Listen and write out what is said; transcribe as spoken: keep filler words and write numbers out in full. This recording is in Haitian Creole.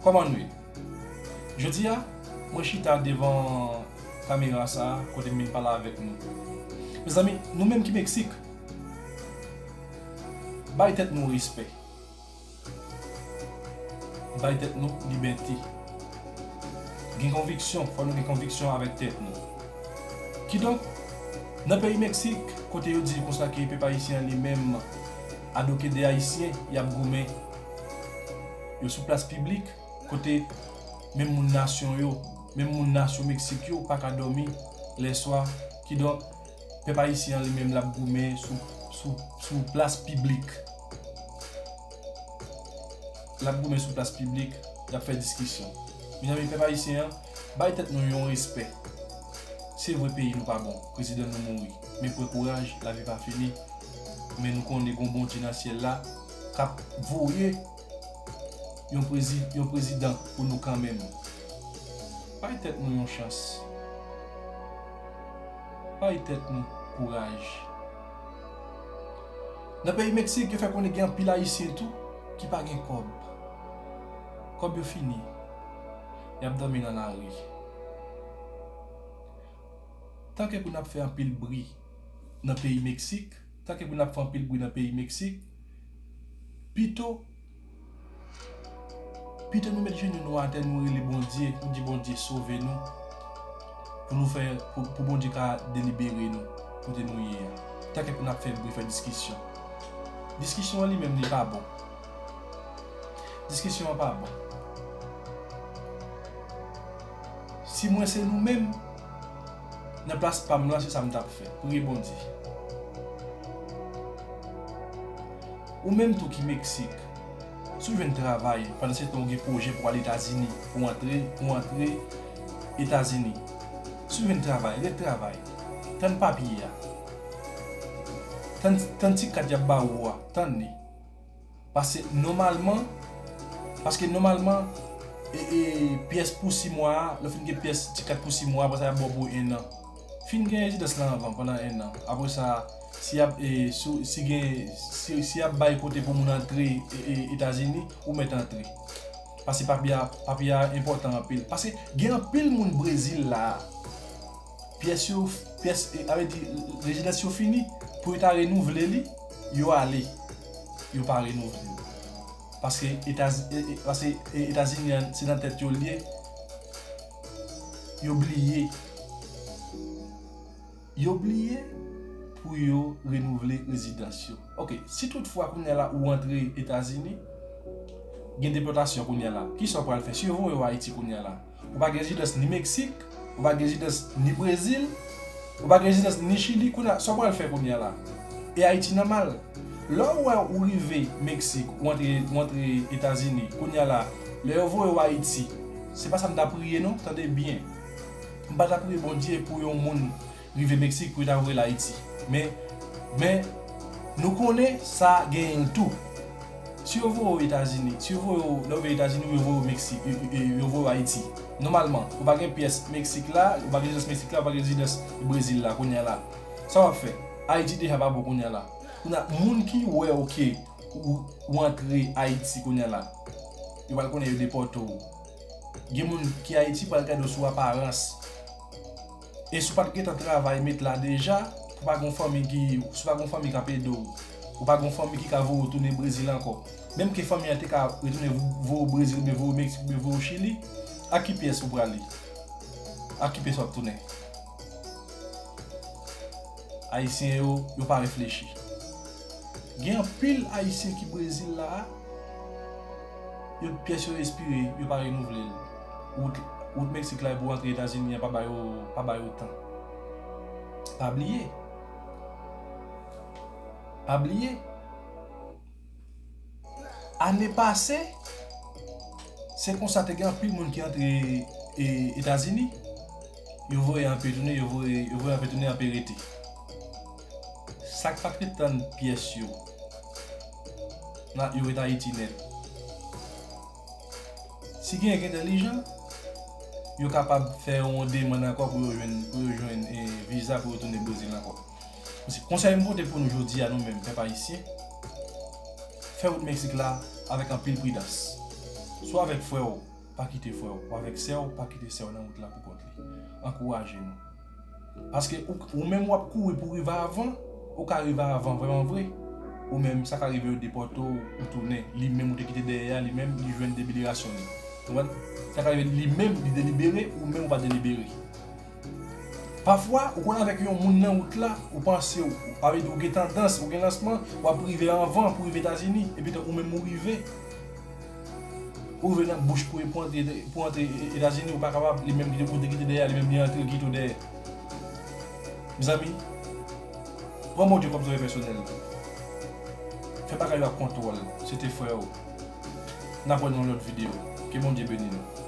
Kòman nou ye? Jodi a, mwen chita devan kamera sa a, kote m vin pale avèk nou. Mezanmi, nou menm ki Meksik, bay tèt nou respè. Bay tèt nou libète. Gen konviksyon, fò nou gen konviksyon avèk tèt nou. Kidonk, nan peyi Meksik, kote yo di konsa ke pèp ayisyen an li menm, adoke de Ayisyen, y ap goumen. Yo sou plas piblik, kote menm moun nasyon yo, menm moun nasyon Meksik yo pa ka dòmi lèswa. Kidonk, pèp ayisyen an li menm l ap goumen sou, sou, sou plas piblik. L ap goumen sou plas piblik, y ap fè diskisyon. Mezanmi, pèp ayisyen an, bay tèt nou yon respè. Se vre peyi nou pa bon, prezidan nou mouri. Men pran kouraj, lavi pa fini. Men nou konnen gon Bondye nan syèl la k ap voye yon prezi-, yon prezidan pou nou kanmenm. Bay tèt nou yon chans. Bay tèt nou kouraj. Nan peyi Meksik, yo fè konnen gen anpil Ayisyen tou ki pa gen kòb. Kòb yo fini. Y ap dòmi nan lari. Tanke pou n ap fè anpil bri nan peyi Meksik, tanke pou n ap fè anpil bri nan peyi Meksik, pito, pito nou met jenou nou atè, nou rele Bondye, nou di Bondye sove nou, pou nou fè, pou, pou Bondye ka delibere nou kote nou ye a. Tanke pou n ap fè bri, fè diskisyon. Diskisyon an li menm li pa bon. Diskisyon an pa bon. Si mwen se nou menm, nan plas pa m lan, se sa m t ap fè. Priye Bondye. Ou menm tou ki Meksik, si w jwenn travay, pandan se tan w gen pwojè pou w al Etazini, pou w antre, pou w antre Etazini. Si w jwenn travay, ret travay. Tann papye a. Tann, tann ti kat y ap ba ou a, tann li. Paske nòmalman, paske nòmalman, e, e, pyès pou sis mwa a, lè w fin gen pyès ti kat pou sis mwa, apre sa y ap ba w pou en an. Fin gen rezidans lan anvan, pandan en an. Apre sa, si y ap, e, si, si gen, si, si y ap bay kote pou moun antre, e, e, Etazini, ou mèt antre. Paske papye a, papye a enpòtan anpil. Paske gen anpil moun Brezil la a. Pyès yo, pyès, e, sa vle di, rezidans yo fini, pou yo ta renouvle li, yo ale, yo pa renouvle. Paske Etaz-, e, e, paske, e, Etazini an, se nan tèt yo l ye, yo bliye. Yo bliye pou yo renouvle rezidans yo. Oke, si toutfwa kounye a la ou antre Etazini, gen depòtasyon kounye a la. Kisa w pral fè? Si yo voye w Ayiti kounye a la, ou pa gen rezidans ni Meksik, ou pa gen rezidans ni Brezil, ou pa gen rezidans ni Chili, kounye a, sa w pral fè kounye a la? E Ayiti nan mal. Lè w wè ou rive Meksik, ou antre, ou antre Etazini, kounye a la, lè yo voye w Ayiti, se pa sa m ta priye non, tande byen. M pa ta priye Bondye pou yon moun rive Meksik pou yo ta voye l Ayiti. Men, men, nou konnen sa genyen l tou. Si yo voye w Etazini, si yo voye w, lè w vin Etazini, yo voye w Meksik, yo, yo, yo voye w Ayiti. Nòmalman, ou pa gen pyès Meksik la, ou pa gen rezidans Meksik la, ou pa gen rezidans Brezil la, kounye a la. Sa w ap fè? Ayiti deja pa bon kounye a la. Kounye a, moun ki wè w ke ou, ou antre Ayiti kounye a la, yo pral konnen yo depòte w. Gen moun ki Ayiti pral gade w sou aparans. E si w pa t gentan travay met la deja, pou pa gon fanmi ki, si w pa gon fanmi k ap ede w, ou pa gon fanmi ki ka voye w tounen Brezil ankò. Menm ke fanmi an te ka retounen vo-, voye w Brezil, oubyen voye w Meksik, oubyen voye w Chili, ak ki pyès ou prale? Ak ki pyès w ap tounen? Ayisyen yo, yo pa reflechi. Gen anpil Ayisyen ki Brezil la a, yo pyès yo espire, yo pa renouvle l. Wout, wout Meksik la pou antre Etazini an pa ba yo, pa ba yo tan. Pa bliye. Pa bliye. Ane pase, se konsa te gen anpil moun ki antre, e, Etazini, yo voye anpe tounen, yo voye, yo voye anpe tounen, anpe rete. Sa k pa t ret tann pyès yo, nan, yo ret Ayiti nèt. Si gen, gen entèlijan, yo kapab fè yon demann ankò pou yo jwenn, pou yo jwenn, e, viza pou yo tounen Brezil ankò. Se konsèy m pote pou nou jodi a, nou menm, pèp ayisyen, fè wout Meksik la avèk anpil pridans. Swa avèk frè w, Pa kite frè w, ou avèk sè w, pa kite sè w nan wout la pou kont li. Ankouraje nou. Paske ou, ou menm w ap kouri pou rive avan, ou ka rive avan vrèman vre. Ou menm, sa ka rive yo depòte w, ou tounen. Li menm ou te kite dèyè a, li menm, li jwenn deliberasyon li. Konprann? Sa ka rive li menm, li delibere, ou menm ou pa delibere. Pafwa, ou konn avèk yon moun nan wout la, ou panse, ou, sa vle di ou gen tandans, ou gen lansman, w ap rive anvan pou rive Etazini, epi tan ou menm ou rive. Ou rive nan bouch pou, pou antre, pou antre Etazini, ou pa kapab, li menm ki te, ou te kite dèyè, li menm li antre, kite w dèyè. Mezanmi, pran Bondye kòm zòrèy pèsonèl. Fè bagay yo ak kontwòl. Se te frè w. N ap wè nan lòt videyo. Ke Bondye beni nou.